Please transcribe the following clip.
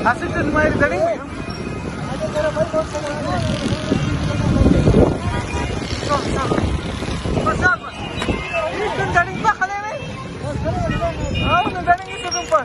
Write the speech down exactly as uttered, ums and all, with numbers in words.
اسٹ نمائر دڑنگ۔ سر، سر۔ بس، بس۔ ایتن دڑنگ پا خلینے۔ ہاں، نو دڑنگ سے تم پا۔